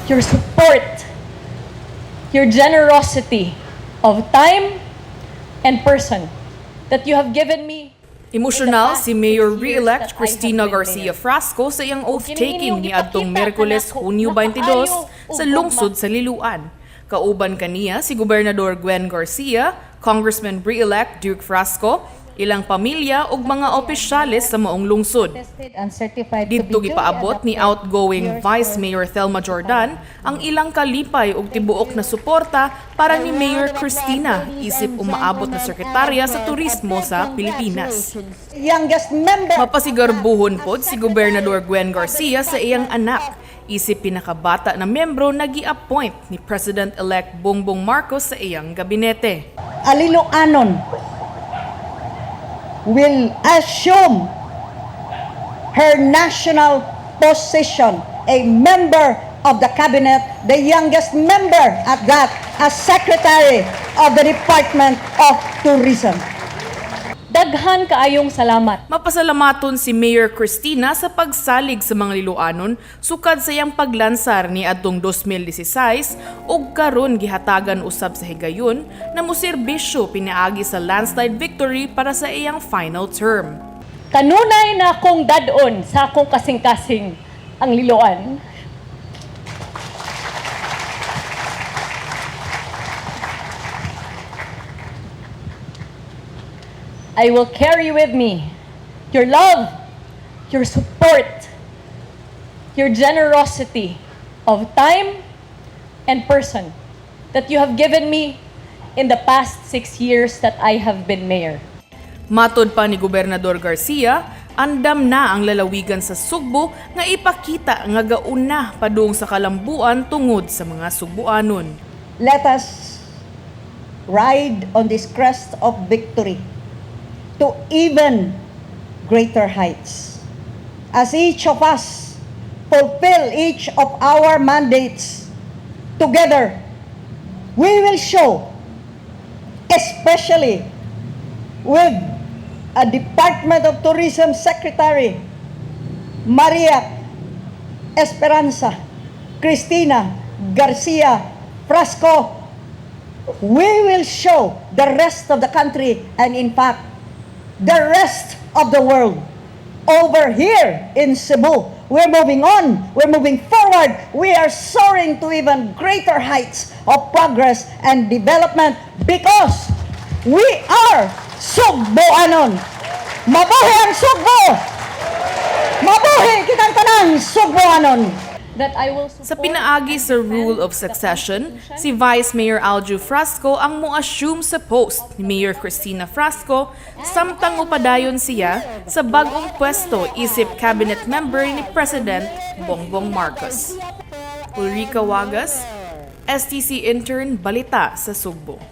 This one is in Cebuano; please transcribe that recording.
Your support, your generosity of time and person that you have given me. Emosyonal si Mayor re-elect Cristina Garcia Frasco sa iyang oath-taking niadtong Miyerkules, Hunyo 22 sa lungsod sa Liloan. Kauban kaniya si Gobernador Gwen Garcia, Congressman re-elect Duke Frasco, ilang pamilya ug mga opisyales sa maong lungsod. Didto gipaabot ni outgoing Vice Mayor Thelma Jordan ang ilang kalipay ug tibuok na suporta para ni Mayor Cristina isip umaabot na sekretarya sa turismo sa Pilipinas. Youngest member. Mapasigarbuhon pod si Gobernador Gwen Garcia sa iyang anak, isip pinakabata na miyembro na gi-appoint ni President-elect Bongbong Marcos sa iyang gabinete. A Liloanon will assume her national position, a member of the cabinet, the youngest member at that, as Secretary of the Department of Tourism. Daghan kaayong salamat. Mapasalamaton si Mayor Cristina sa pagsalig sa mga Liloanon sukad sa iyang paglansar ni adtong 2016 ug karon gihatagan usab sa higayon na moserbisyo pinaagi sa landslide victory para sa iyang final term. Kanunay na akong dad-on sa akong kasing-kasing ang Liloan. I will carry with me your love, your support, your generosity of time and person that you have given me in the past 6 years that I have been mayor. Matod pa ni Gobernador Garcia, andam na ang lalawigan sa Sugbo nga ipakita nga gauna padung sa kalambuan tungod sa mga Sugboanon. Let us ride on this crest of victory to even greater heights. As each of us fulfill each of our mandates together, we will show, especially with a Department of Tourism Secretary, Maria Esperanza Cristina Garcia Frasco, we will show the rest of the country and, in fact, the rest of the world over here in Cebu. We're moving on. We're moving forward. We are soaring to even greater heights of progress and development because we are Sugboanon. Mabuhi ang Sugbo! Mabuhi kitang tanan, Sugboanon! That I will Sa support pinaagi and sa rule defend of the succession, Constitution. Si Vice Mayor Aljo Frasco ang mo-assume sa post ni Mayor Cristina Frasco samtang upadayon siya sa bagong pwesto isip cabinet member ni President Bongbong Marcos. Ulrika Wagas, STC Intern, Balita sa Sugbo.